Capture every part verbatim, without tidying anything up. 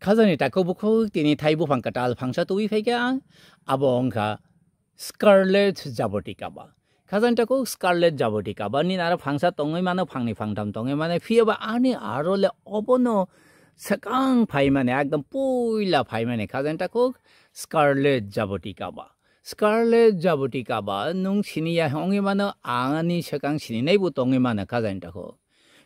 Khajani takhuk bukhuk tini thai buphang kwtal phangsa twi phaikha ang, abo wngkha Scarlet Jaboticaba. Khajani takhuk Scarlet Jaboticaba ni naro phangsa tongwi mano, phangni phangtham tongwi mano, phiyaba ani aro le obono swkang phaimani, ekdom puila phaimani khajani takhuk Scarlet Jaboticaba. Scarlet Jaboticaba nwng siniya wngwi mano, ani swkang sininaibo tongwi mano khajani takhuk.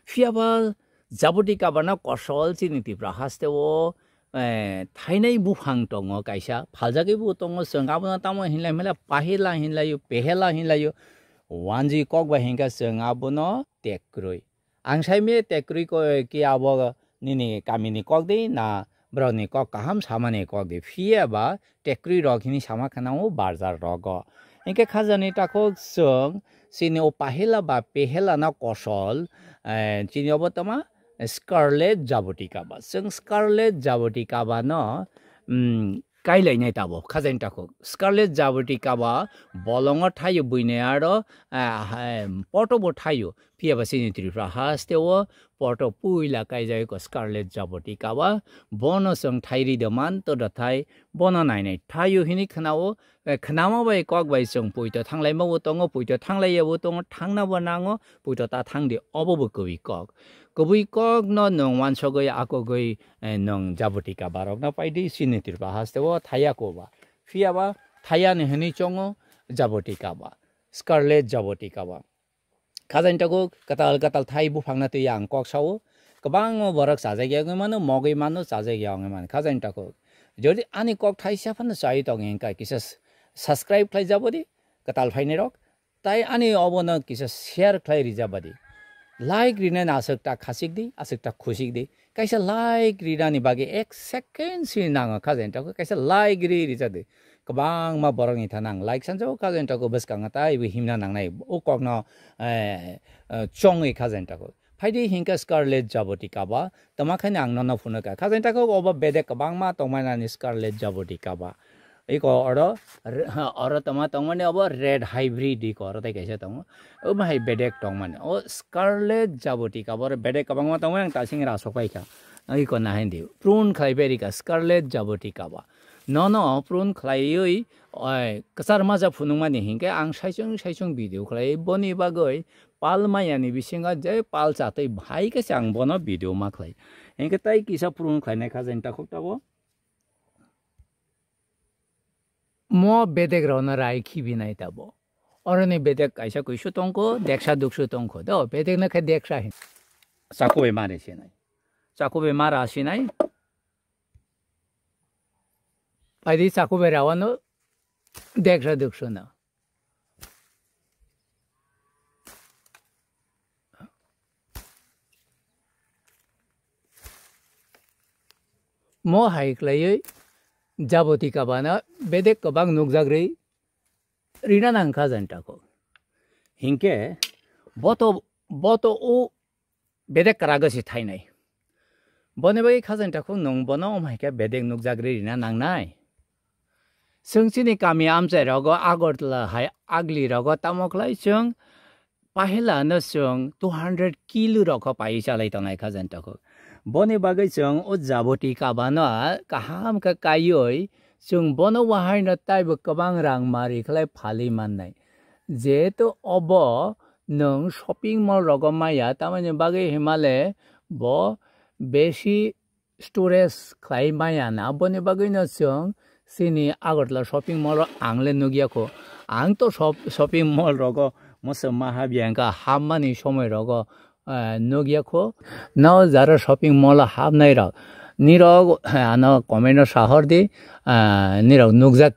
Phiyaba Jaboticaba no kosol chini Tripura haste o, eh, thainai buphang tongo kaisa, phaljagwi bo tongo, chwng abono tamo hinlai mela pahela hinlaio, pehela hinlaio, wanji kok bai hinkha chwng abono tekrwi. Ang sai me tekrwi ko ki abo nini kamini kok di na borokni kok kaham samani kok di. Phiyaba tekrwi rok hini sama khana o barjar rogo. Hinkhe khajani takhuk chwng chini o pahela ba pehela no kosol, eh, chini obo tama Scarlet Jaboticaba. Chwng Scarlet Jaboticaba no, mm, kailainai tabuk khajani takhuk. Scarlet Jaboticaba bolongo thaio buini aro, ah, hai, potobo thaio. Phiyaba chini Tripura haste o poto puila kaijagwi ko Scarlet Jaboticaba. Bono chwng thairi de man to da thai, bono nainai thaio hini khwnao, eh, khwnama bai kok bai chwng puito thanglaima bo tongo, puito thanglaiya bo tongo, thangna bo nango, puito ta thangdi obo bo kwbwi kok. Kwbwi kok no nwng wansogwi akogwi, eh, nwng Jaboticaba rokno paidi chini Tripura haste o thaiya koba. Phiyaba thaiya ni hwnwi chongo Jaboticaba, Scarlet Jaboticaba. Khajani takhuk kwtal kwtal thai buphangna twi ang kok sao. Kwbangma borok chajak ya wngwi mano, mogwi mano, chajak ya wngwi mano. Khajani takhuk. Jodi ani kok thaisa phano chai tong hinkha kisa s-, subscribe khlai jabo di kwtal phainai rok. Tai ani obono kisa share khlai rijaba di. Like rina aswk ta khasik di, aswk ta khusik di. Kaisa like rinani bagwi ek second si nango khajani takhuk, kaisa like ri rijak di. Kwbangma borokni thana ang like sanjao khajani takhuk bwskango tai bo himna nangnai. O kokno, eh, eh, chongwi khajani takhuk. Phaidi hinkha Scarlet Jaboticaba, tama khaini ang nono phunukha. Khajani takhuk obo bedek kwbangma tongmani Scarlet Jaboticaba. Iko oro, re-, oro tama tongmani obo red hybrid iko oro tai kaisa tongo. Obo hai bedek tongmani. O Scarlet Jaboticaba oro bedek kwbangma tongmani ang tasing ra sok paikha. Iko nahaindi. Prune khlai berika Scarlet Jaboticaba. Nono prune khlaiwi, oi, kwchar maja phunukmani hinkhe ang saichung saichung video khlai. Boni bagwi pal mayani bisingo je pal chatwi bhai khe se ang bono video ma khlai. Hinkhe tai kisa prune khlainai khajani takhuk tabo. Mo bedek rokno rai khibi nai tabo. Oroni bedek kaisa kuisu tongkho, deksa duksu tongkho. Do, bedek no khe deksa hin. Chaku bai mare sinai. Chaku bai mara sinai. Paidi chaku bai rawano deksa duksu no. Mo hai khlaiwi Jaboticaba no bedek kwbang nukjagwi rina nang khajani takhuk. Hinkhe boto, boto o bedek kwrago se thainai. Boni bagwi khajani takhuk nwng bono omo hai khe bedek nukjagwi rina nangnai. Chwng chini kami amchai rogo Agartala hai agli rogo tamo khlai chwng pahela no chwng two hundred kilo rok kho pai chalai tongnai khajani takhuk. Boni bagwi chwng o Jaboticaba no kaham khe kaiwi chwng bono wahaino taibo kwbang rang mari khlai phalwi mannai. Jehetu obo nwng shopping mall rogo maya, tamoni bagwi himale bo besi storage khlai maya na, aboni bagwino chwng chini Agartala shopping mall o ang le nukya kho. Ang to shop-, shopping mall rogo mwswk ma habya wngkha, hammani somoi rogo, eh, nukya kho. No jara shopping mall o habnai rok, nirok, eh, ano comment o sahor di, eh, nirok nukjak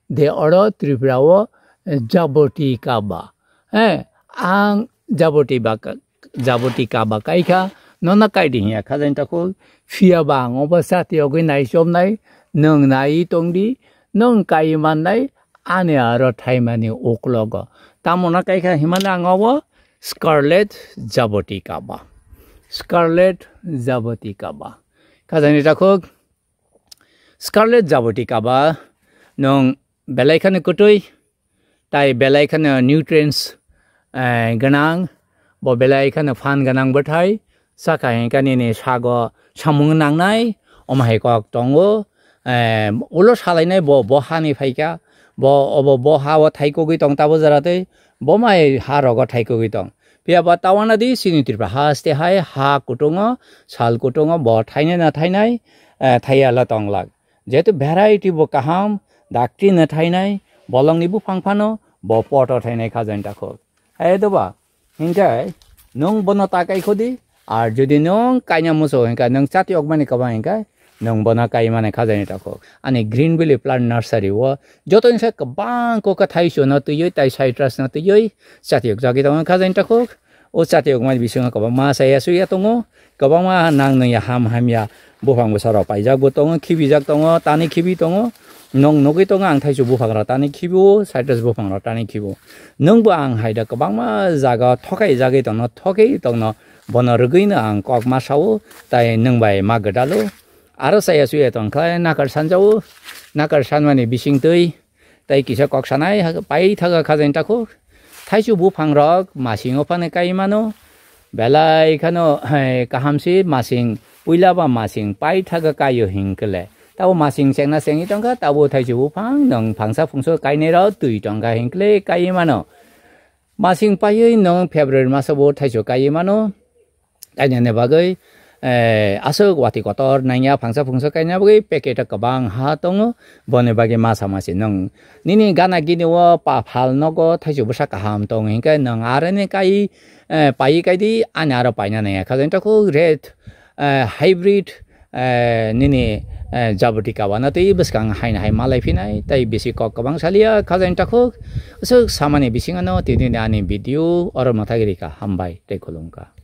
de oro Tripura o, eh, Jaboticaba. Eh, ang Jaboticaba, Jaboticaba kaikha, nono kaidi hiya khajani takhuk, phiya ba ang obo chati yogwi naichomnai, nwng nai tongdi, nwng kai mannai, ani aro thaimani uklogo. Tamo no kaikha himani ang obo Scarlet Jaboticaba. Scarlet Jaboticaba. Khajani takhuk, Scarlet Jaboticaba nwng belai kheno kwtwi, tai belai kheno nutrients, eh, gwnang, bo belai kheno phan gwnang bwthai, chakha hinkhe nini sago samung nangnai, Omo hai kok tongo, eh, ulo salainai bo, bo hani phaikha, bo, obo bo ha o thaikogwi tong tabo jora tei, bo mai ha rogo thaikogwi tong. Phiya ba tawana di chini Tripura haste hai ha kutungo, sal kutungo bo thainai na thainai, eh, thaiya la tonglak. Jehetu variety bo kaham, dakti na thainai, bolongni buphang phano bo poto thainai khajani takhuk. Hai doba, hinkhe nwng bono ta kai khodi, ar jodi nwng kaina muchung hinkhe nwng chati okmani kwbang hinkhe nwng bono kai mani khajani takhuk. Ani Green Valley Plant Nursery o jotoni se kwbang kokha thaichwno twiwi tai citrus no twiwi chati okjagwi tongo khajani takhuk. O chati okmani bisingo kwbangma chaya chuya tongo, kwbangma nang nungya ham hamya buphang bwsarok paijak bo tongo, khibijak tongo, tani khibi tongo. Nwng nugwi tongo ang thaichuk buphangrok tani khibi o, citrus buphangrok tani khibi o. Nwngbo ang hai da kwbangma jaga thokai jagwi tongno, thokai tongno, bono rwgwino ang kok ma sao, tai nwng bai ma gwdalo. Aro chaya chuya tongkha nakar sanjao, nakar sanmani bisingtwi. Tai kisa kok sanai ha-, pai thaga khajani takhuk. Thaichuk buphangrok masingo phano kai mano. Belai khano, hai, kaham se masing, puila ba masing pai thaga kaio hinkhe le. Tabo masing chengna chengwi tongkha, tabo thaichuk buphang nwng phangsa phungsa kainai rok twi tongkha hinkhe le kai mano. Masing paiwi nwng February maso bo thaichuk kai mano. Kainani bagwi, eh, aswk watwi kotor nangya, phangsa phungsa kaina bagwi packet o kwbang ha tongo, boni bagwi masa masi nwng nini gana gini o pa phal nogo thaichuk bwsa kaham tongo hinkhe nwng aroni kai, eh, paiwi kaidi ani aro paina nangya. Khajani takhuk red, eh, hybrid, eh, nini, eh, jaboti kawana tei bwskang haino hai malai phinai tei bisi kok kwbang salia khajani takhuk. Aswk samani bisingano tini ani video oro mwthagwi rikha, hambai tei khulumkha.